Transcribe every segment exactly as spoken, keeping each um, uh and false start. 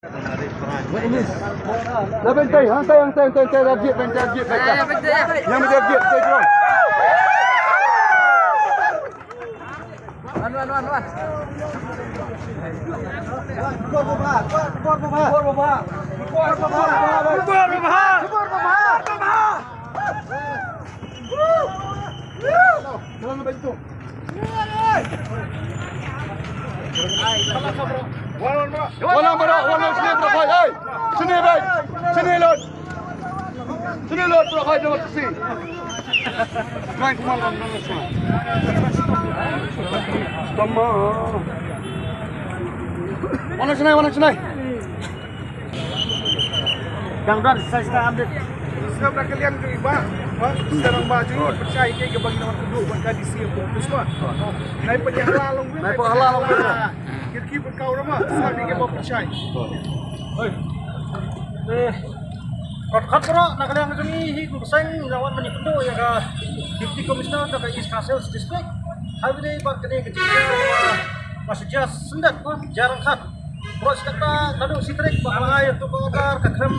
Dah bentai, hantai, hantai, hantai, hantai, dah jit, bentai, jit, bentai. Yang dia jit, bentai terus. Wan, wan, wan, wan. Wan lang baroh, wan lang sini baroh, hoi, hoi. Sini, hoi. Sini, Lord. Sini, Lord, baroh, hoi, jong sisi. Main kumne, wan lang sini. Tama. Wan lang sini, wan lang sini. Dang don, sa sa update. Sngap na ka liang jong i Bah, Bah, sdang Bah jong i, pyrshah ïa kaei kaba ngi wan kynduh bad ka D C office Bah. Nai pynïaid halal long win. Nai pynïaid halal long win. Kyrkieh bad ka u Rama, sngap ïa kaei ba pyrshah. Hoi. Eh, kot kot baroh na ka liang jong i hi kum ka seng, ngi la wan ban ïakynduh ïa ka Deputy Commissioner jong ka East Khasi Hills District. Haba ïadei bad kane ka jingïa ba, ba shu jia syndet ko, jia ryngkat. Baroh shi katta naduh shi tarik ba la ai ïa ka order ka khlem,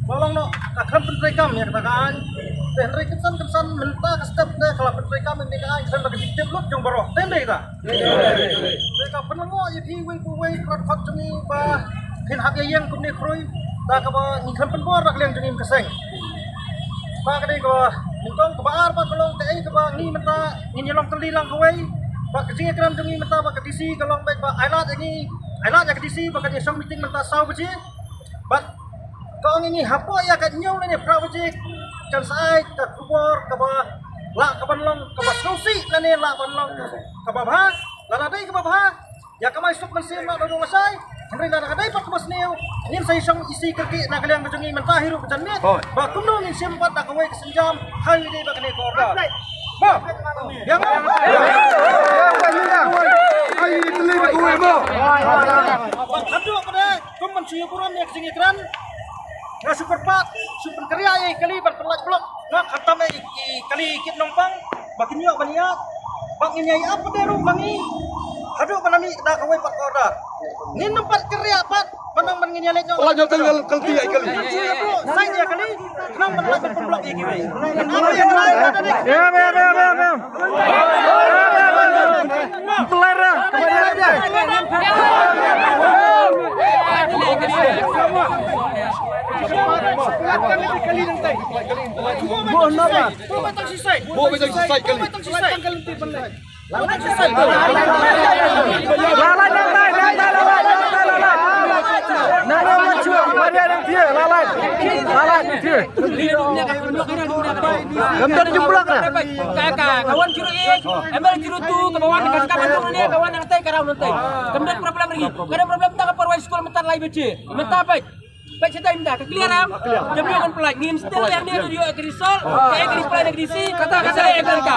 ba long noh ka khlem pyntreikam ïa kata ka aiñ. Te hynrei kynsan kynsan mynta ka step te ka la pyntreikam ïa kane ka aiñ khlem da ka jingtip lut jong baroh. Te ym dei ta. Te ka pynlyngngoh ïa phi uwei pa uwei, kot kot jong ngi ba phin hap ïa ïeng kumne khrui. Da kaba ngi khlem pynbor da ka liang jong ngi ka seng. Ba ka dei kaba nyngkong, kaba ar ba ka long kaei kaba ngi mynta ngin ïa long tylli lang kawei. Ba ka jingïakren jong ngi mynta ba ka D C ka long beit ba ai lad ïa ngi, ai lad ïa ka D C ba kan ïa shong meeting mynta saw baje. Bad ka ong ïa ngi hapoh ïa ka hynñiew lane phra baje kan sa ai ka khubor kaba lah ka ban long kaba sngewsih lane lah ban long kaba bha. Lada dei kaba bha, ïa kamai suk mynsiem na dong lashai. Hynrei lada ka dei pat kaba sniew, ngin sa ïashong ïa shi kyrkieh na ka liang ka jong ngi mynta hi ruh ka janmiet. Ba kumno ngin shim pat da kawei ka sienjam ha kaba ïadei bad kane ka order. Ba. Ïa nga. Ai, ni teli ba kawei mo. Ba haduh ka dei kum ban shu ïa burom ïa ka jingïakren. Nga shu kyrpad, shu pynkynriah ïa i kali ban pynlait block. Nga khamtam ïa i kali kit nongpang ba kin ïoh ban ïaid. Ba ngin ïa ïap pat ruh ma ngi. Haduh ban ïa mih da kawei pat ka order. Ngin nym pat kynriah pat ban ong ban ngin ïa leit noh. Lah jot tang kal kal ti ïa i kali. Sait ïa kali. Khnang ban lait ban pynblock ïa kiwei. Ïa, ïa, ïa, ïa, ïa. Ka, ka, ka wan zero eight, M L zero two, kaba wan ka jaka ban rung ne, ka wan nangtai, ka rung nangtai. Kam don problem lagi. Ka don problem tang ka por wai skul mynta lai baje. Mynta peit. Peit shatai mynta, ka clear am? Jam ïa ngan pynlait. Ngin still ïa ne ïoh ka result. Ka ïa ka reply na ka D C. Kata, kata, kata, kata.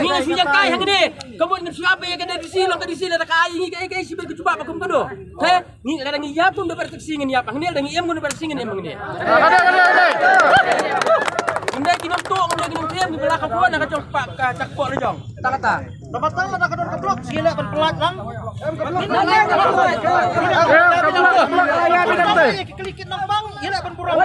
Ngin shu ïa kai hangne. Ka mut ngin shu ap ïa ka D C, long ka D C la ka ai ngi ka, ka, ka shibit ka jubab ba kum ka do. He? Ngi lada ngi ïap kum da ber taxi ngin ïap hangne, lada ngi im kum da ber taxi ngin im hangne. Ngim dei ki nongtuh, ngim dei ki nongtriem, ngi ba la ka buh na ka jong ka, ka, ka kpoh la jong. Kata kata. Namar tang lada ka don ka block, ngi leh ban pynlait lang. Ngi leh ban pynlait. Ngi leh ban burom.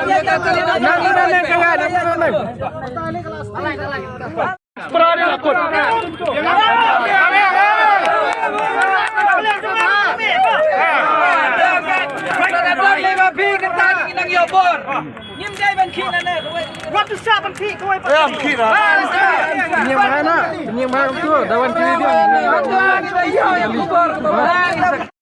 Ngim dei ban khih na ne. Wat tu sa ban khih kawei. Em khih na. Nyem hai na, nyem hai tu, da wan khih dia.